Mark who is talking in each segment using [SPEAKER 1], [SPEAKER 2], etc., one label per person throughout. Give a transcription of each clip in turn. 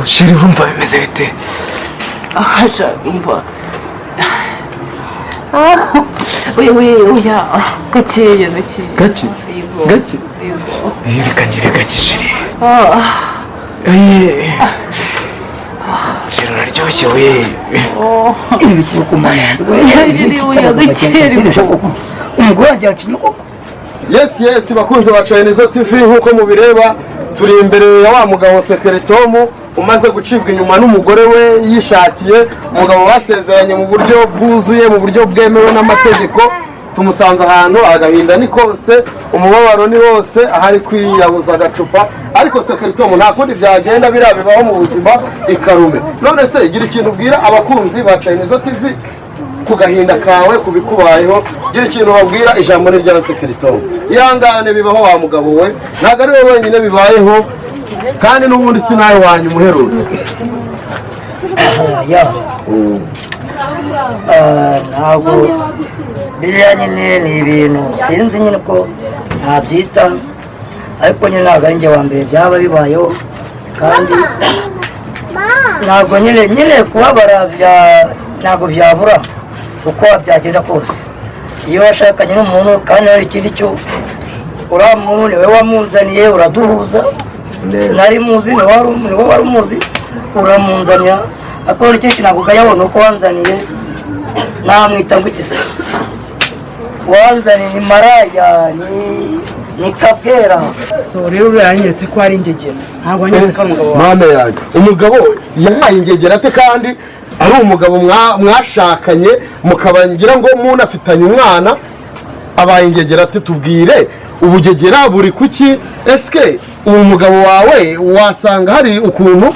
[SPEAKER 1] Chérie, urumva bimeze bite?
[SPEAKER 2] Ahasha, umva. Ah, oya, oya, oya, gakeya, gakeya.
[SPEAKER 1] Gake?
[SPEAKER 2] Yego.
[SPEAKER 1] Gake?
[SPEAKER 2] Yego.
[SPEAKER 1] Reka ngire gake, chérie.
[SPEAKER 2] Ah.
[SPEAKER 1] Chérie, uraryoshye we.
[SPEAKER 2] Oh.
[SPEAKER 3] Ibi bikiri ku mana.
[SPEAKER 2] Oya, oya, gakeya.
[SPEAKER 3] Umugore wanjye yaciye koko.
[SPEAKER 4] Yes, bakunzi ba Channel TV, nk'uko mubireba turi imbere ya wa mugabo Sekeritomu umaze gucibwa inyuma n'umugore we yishakiye umugabo basezeranye mu buryo bwuzuye, mu buryo bwemewe n'amategeko. Tumusanze ahantu, agahinda ni kose, umubabaro ni wose, ahari kwiyabuza agacupa. Ariko Sekeritomu, nta kundi byagenda, biriya bibaho mu buzima, ikarume. None se gira ikintu ubwira abakunzi ba Channel TV ku gahinda kawe, ku bikubayeho, gira ikintu babwira. Ijambo ni rya Sekeritomu. Ihangane, bibaho wa mugabo we, ntabwo ari wowe wenyine bibayeho, kandi n'ubundi si nawe wanyu umuherutse.
[SPEAKER 3] Ya. Ah, ntabwo biriya nyine ni ibintu sinzi nyine ko ntabyita, ariko nyine ntabwo ari njye wa mbere byaba bibayeho, kandi ntabwo nyine kubabara bya ntabwo byabura uko byagenda kose iyo washakanye n'umuntu. Kandi hari ikindi cyo, uriya muntu niwe wamunzaniye, uraduhuza. Sinari muzi, niwe wari umuzi, uramunzanira. Ariko ikindi kintu ntabwo ukayabona uko wanzaniye, namwita ngo iki se? Wanzaniye ni maraya, ni kabwera.
[SPEAKER 2] So rero uriya yanyeretse ko ari ingegera, ntabwo yanyeretse ko ari umugabo wawe.
[SPEAKER 4] Mana yanjye, umugabo yahaye ingegera ate kandi ari umugabo mwashakanye, mukaba ngira ngo munafitanye umwana? Abaye ingegera ate? Tubwire, ubugegera buri kuki? Esike uwo mugabo wawe wasanga hari ukuntu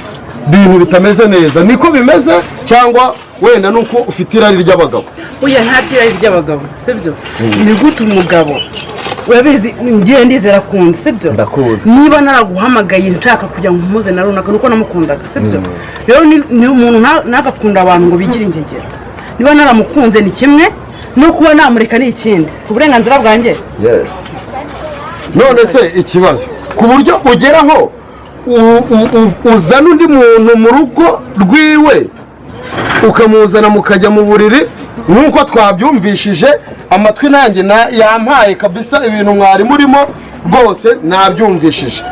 [SPEAKER 4] ibintu bitameze neza? Niko bimeze, cyangwa wenda nuko ufite irari ry'abagabo?
[SPEAKER 2] Oya, nta by'irari ry'abagabo, sibyo? Ni gute umugabo, urabizi ngiye ndizera kunzi, sibyo?
[SPEAKER 4] Ndakuzi.
[SPEAKER 2] Niba naraguhamagaye nshaka kugira ngo mpuze na runaka, nuko namukundaga, sibyo? Rero ni umuntu ntagakunda abantu ngo bigire ingegera. Niba naramukunze ni kimwe, no kuba namureka ni ikindi, si uburenganzira bwanjye?
[SPEAKER 4] Yes. None se ikibazo, ku buryo ugeraho uzana undi muntu mu rugo rwiwe, ukamuzana mukajya mu buriri, nk'uko twabyumvishije amatwi nanjye yampaye kabisa, ibintu mwari murimo rwose nabyumvishije,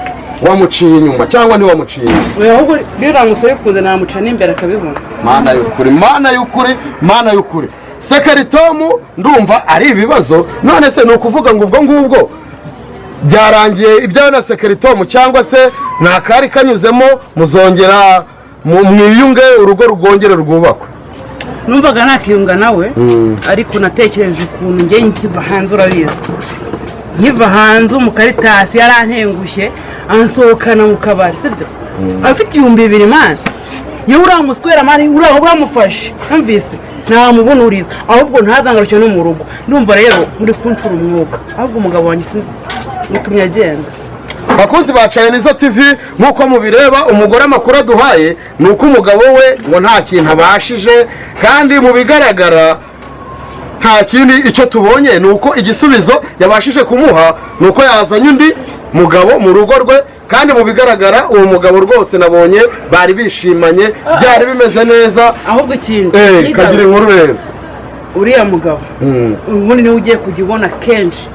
[SPEAKER 4] wamuciye inyuma cyangwa ntiwamuciye inyuma?
[SPEAKER 2] Oya, ahubwo biramutse bikunze namuca n'imbere akabibona.
[SPEAKER 4] Mana y'ukuri, Mana y'ukuri, Mana y'ukuri, Sekaritomu, ndumva ari ibibazo. None se ni ukuvuga ngo ubwo ngubwo byarangiye ibyawe na Sekaritomu, cyangwa se nta kari kanyuzemo, muzongera mwiyunge, urugo rwongere rwubakwe?
[SPEAKER 2] Numvaga nakiyunga nawe, ariko natekereje ukuntu njye nkiva hanze, urabizi, nkiva hanze umukaritasi yarantengushye, ansohokana mu kabari, sibyo? Afite 2000, man. Yewe, uriya muswera, man, uriya uramufashe, numvise namubona uriza, ahubwo ntazangaruke no mu rugo. Ndumva rero muri kuncura umwuka, ahubwo umugabo wanjye sinzi mutumye agenda.
[SPEAKER 4] Bakunzi ba Channel TV, nk'uko mubireba, umugore amakuru aduhaye ni uko umugabo we ngo nta kintu abashije, kandi mu bigaragara nta kindi. Icyo tubonye ni uko igisubizo yabashije kumuha ni uko yazanye undi mugabo mu rugo rwe, kandi mu bigaragara uwo mugabo rwose nabonye bari bishimanye, byari bimeze neza.
[SPEAKER 2] Ahubwo ikindi
[SPEAKER 4] Kagira inkuru rero.
[SPEAKER 2] Uriya mugabo ubundi niwe ugiye kujya ubona kenshi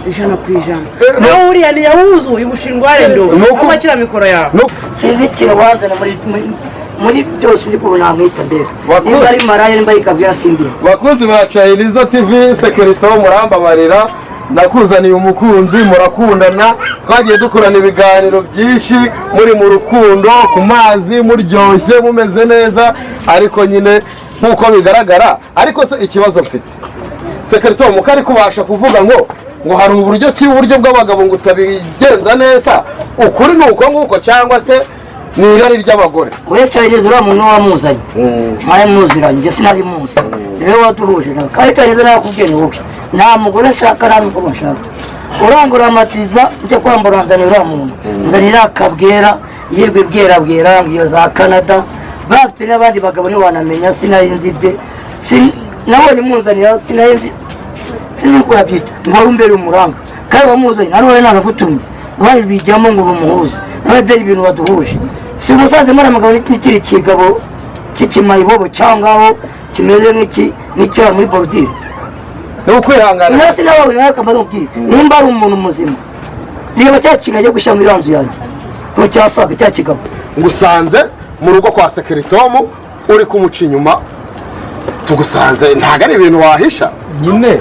[SPEAKER 2] 100%. Nawe uriya ntiyawuzuye ubushinwa ndo amakira mikoro yawe.
[SPEAKER 3] Sinzi ikintu wazana muri byose, nzi ukuntu namwita mbere. Nimba ari maraya, nimba ari kabwira, simbizi.
[SPEAKER 4] Bakunzi ba Channel TV, Sekirito, murambabarira, nakuzaniye umukunzi, murakundana, twagiye dukorana ibiganiro byinshi muri mu rukundo, ku mazi, muryoshye, mumeze neza, ariko nyine nk'uko bigaragara. Ariko se ikibazo mfite, Sekirito, mukari kubasha kuvuga ngo hari uburyo ki, uburyo bw'abagabo ngo utabigenza neza, ukuri ni uko nguko, cyangwa se ni irari ry'abagore?
[SPEAKER 3] We Chinese, uriya muntu wamuzanye mwari muziranye, njye sinari muzi, niwe waduhuje nawe. Kandi Chinese, nakubwiye, ni wowe, nta mugore nshaka, nta mugabo nshaka. Urangura amatiza njya kwambara, nzanira uriya muntu, nzanira akabwera yirwa ibwerabwera ngo iyo za Canada bafite n'abandi bagabo, ntiwanamenya. Sinari nzi ibye. Nabonye munzanira, sinari nzi, sinzi uko yabyita, ngo wari umbere umuranga, kandi wamuzanye nta n'uwo nanagutumye, wabijyamo ngo bumuhuze. None ibintu baduhuje, si umusanze muri amagabo n'ikiri kigabo cy'ikimayibobo cyangwa aho kimeze nk'iki n'ikira muri borudire.
[SPEAKER 4] Ni ukwihangana.
[SPEAKER 3] Nawe sinababona, nawe akamara umubwira nimba ari umuntu muzima, reba cya kintu agiye gushyira muri iriya nzu yanjye ko cyasaga cya kigabo.
[SPEAKER 4] Ngusanze mu rugo kwa Sekeritomu uri kumuca inyuma, tugusanze, ntabwo ari ibintu wahisha.
[SPEAKER 5] Nyine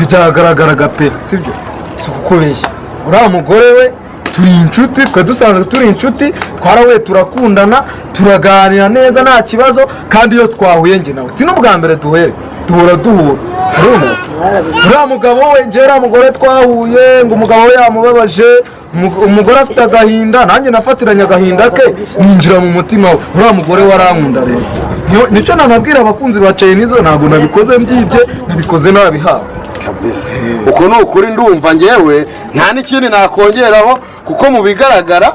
[SPEAKER 5] byagaragaraga pe, sibyo? Si ukukubeshya, uriya mugore we turi inshuti, twe dusanzwe turi inshuti, twarahuye, turakundana, turaganira neza, nta kibazo. Kandi iyo twahuye njye nawe, si n'ubwa mbere duhere duhora duhura, urumva? Uriya mugabo we, njyewe uriya mugore twahuye ngo umugabo we yamubabaje, umugore afite agahinda, nanjye nafatiranye agahinda ke, ninjira mu mutima we. Uriya mugore we arankunda. Rero nicyo nanabwira abakunzi ba Cayinizo, ntabwo nabikoze mbyibye, nabikoze nabihawe.
[SPEAKER 4] Kabisa, uko ni ukuri. Ndumva ngewe nta n'ikindi nakongeraho, kuko mu bigaragara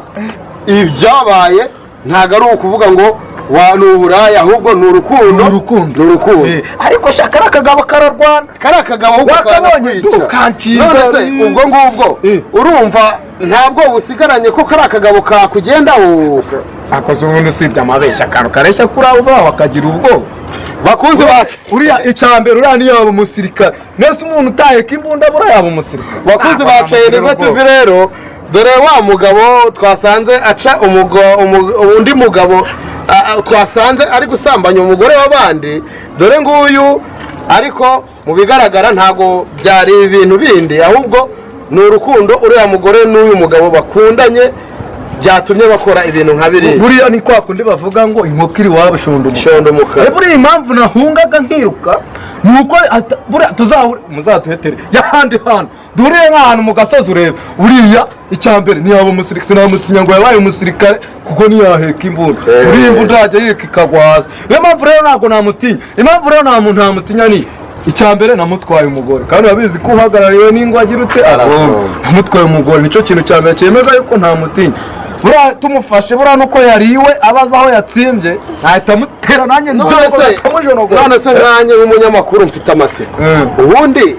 [SPEAKER 4] ibyabaye ntabwo ari ukuvuga ngo wa ni uburaya, ahubwo ni urukundo.
[SPEAKER 5] Ni urukundo.
[SPEAKER 4] Ni urukundo.
[SPEAKER 5] Ariko shaka ari akagabo kararwana.
[SPEAKER 4] Kari akagabo ahubwo.
[SPEAKER 5] Wakabonye?
[SPEAKER 4] Kanakwica.
[SPEAKER 5] Kanshinza.
[SPEAKER 4] None se ubwo ngubwo urumva ntabwo busigaranye ko kari akagabo kakugendaho?
[SPEAKER 5] Akoze ubundi, usibye amabeshya, akantu kareshya kuri abo bawe akagira ubwoba.
[SPEAKER 4] Bakunzi bacu,
[SPEAKER 5] Uriya icya mbere, uriya niyo yaba umusirikare mbese, umuntu utaheka imbunda buriya yaba umusirikare.
[SPEAKER 4] Bakunzi ba Cayinizo TV, rero dore wa mugabo twasanze aca undi mugabo, twasanze ari gusambanya umugore w'abandi, dore nguyu. Ariko mu bigaragara ntabwo byari ibintu bindi, ahubwo ni urukundo uriya mugore n'uyu mugabo bakundanye byatumye bakora ibintu nka biriya.
[SPEAKER 5] Buriya ni kwa kundi bavuga ngo inkoko iri iwabo ishonda umukara.
[SPEAKER 4] Shondo umukara.
[SPEAKER 5] Buriya impamvu nahungaga nkiruka ni uko buriya tuzahure, muzatuhetere y'ahandi hantu duhuriye, nk'ahantu mu gasozi urebe. Uriya icya mbere ntiyaba umusirikare, sinamutinya ngo yabaye umusirikare, kuko ntiyaheka imbunda. Uriya imbunda yajya yika ikagwa hasi. Niyo mpamvu rero ntabwo namutinya. Impamvu rero nta muntu namutinya ni icya mbere, namutwaye umugore, kandi urabizi ko uhagarariwe n'ingwa agira ute? Aravoma. Namutwaye umugore, nicyo kintu cya mbere cyemeza yuko ntamutinya. Buriya tumufashe, buriya nuko yariwe abaza aho yatsimbye, nahita amutera nanjye.
[SPEAKER 4] None se
[SPEAKER 5] nkamujonogora.
[SPEAKER 4] None se nkanjye nk'umunyamakuru mfite amatsiko, ubundi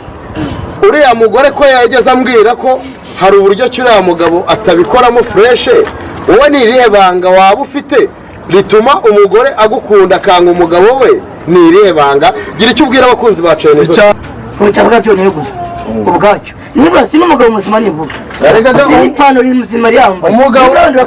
[SPEAKER 4] uriya mugore ko yageze ambwira ko hari uburyo ki uriya mugabo atabikoramo fresh, wowe ni irihe banga waba ufite rituma umugore agukunda akanga umugabo we? Ni irihe banga? Gira icyo ubwira abakunzi ba Cayinizo.
[SPEAKER 3] Icyavuga byonyine gusa ubwacyo, niba si n'umugabo muzima nivuga,
[SPEAKER 4] Erega
[SPEAKER 3] si n'ipantaro muzima yambaye.
[SPEAKER 4] Umugabo-
[SPEAKER 3] Niba abandi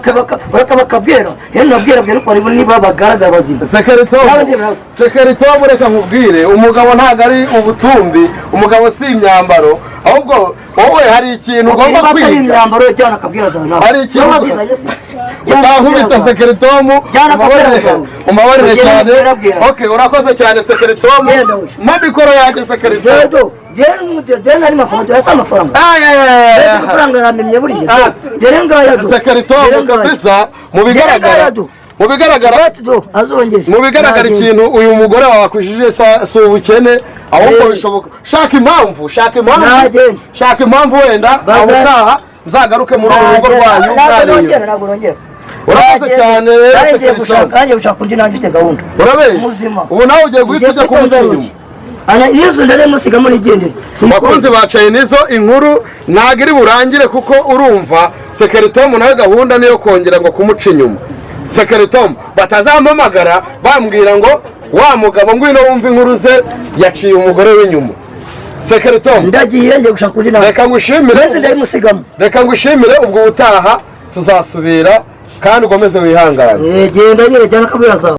[SPEAKER 3] bakabwira rero, nabwira bwira ko harimo niba bagaragara bazima.
[SPEAKER 4] Sekeritomu, Sekeritomu, reka nkubwire, umugabo ntabwo ari ubutumbi, umugabo si imyambaro, ahubwo wowe hari ikintu ugomba
[SPEAKER 3] Niba atari
[SPEAKER 4] kwiga.
[SPEAKER 3] imyambaro, jyana akabwira zawe nawe.
[SPEAKER 4] Hari ikintu
[SPEAKER 3] Niba wazizanye se?
[SPEAKER 4] utankubita, Sekeritomu.
[SPEAKER 3] Jyana akabwira zawe.
[SPEAKER 4] Umbabarire
[SPEAKER 3] Ugende
[SPEAKER 4] cyane.
[SPEAKER 3] ubwira bwira.
[SPEAKER 4] Okay, urakoze cyane, Sekeritomu.
[SPEAKER 3] Genda uje.
[SPEAKER 4] Mpa mikoro yanjye, Sekeritomu.
[SPEAKER 3] Dodo, jyewe nari mafaranga, yasa amafaranga. Ese amafaranga yaramenye buriya? Dore ngaya do.
[SPEAKER 4] Sekeritomu.
[SPEAKER 3] Dore ngaya.
[SPEAKER 4] Kabisa, mu bigaragara,
[SPEAKER 3] Dore ngaya do.
[SPEAKER 4] mu bigaragara,
[SPEAKER 3] Do, azongere.
[SPEAKER 4] mu bigaragara
[SPEAKER 3] Nagende.
[SPEAKER 4] ikintu uyu mugore wawe akujije si ubukene, ahubwo bishoboka shaka impamvu, shaka impamvu,
[SPEAKER 3] Nagende.
[SPEAKER 4] shaka impamvu wenda ubutaha nzagaruke muri uru rugo rwanyu
[SPEAKER 3] Ntabwo
[SPEAKER 4] mwariye.
[SPEAKER 3] nongera, ntabwo nongera.
[SPEAKER 4] Urakoze
[SPEAKER 3] Nagende.
[SPEAKER 4] cyane rero,
[SPEAKER 3] Nanjye ngiye
[SPEAKER 4] Sekeritomu.
[SPEAKER 3] gushaka, nanjye gushaka undi, nanjye ufite gahunda.
[SPEAKER 4] Urabeshya.
[SPEAKER 3] Muzima.
[SPEAKER 4] Ubu nawe ugiye guhita ujya kumuca inyuma.
[SPEAKER 3] Ana iyo nzu musigamo nigendere.
[SPEAKER 4] Bakunzi ba Cayinizo, inkuru ntabwo iri burangire, kuko urumva Sekeritomu nawe gahunda niyo kongera ngo kumuca inyuma. Sekeritomu batazampamagara bambwira ngo wa mugabo ngwino wumve inkuru ze, yaciye umugore w'inyuma. Sekeritomu,
[SPEAKER 3] Ndagiye, ngiye gushaka undi nawe.
[SPEAKER 4] reka ngushimire.
[SPEAKER 3] Iyo nzu ndayimusigamo.
[SPEAKER 4] Reka ngushimire, ubwo ubutaha tuzasubira, kandi ukomeze wihangane.
[SPEAKER 3] Genda nyine, jyana akabwira zawe.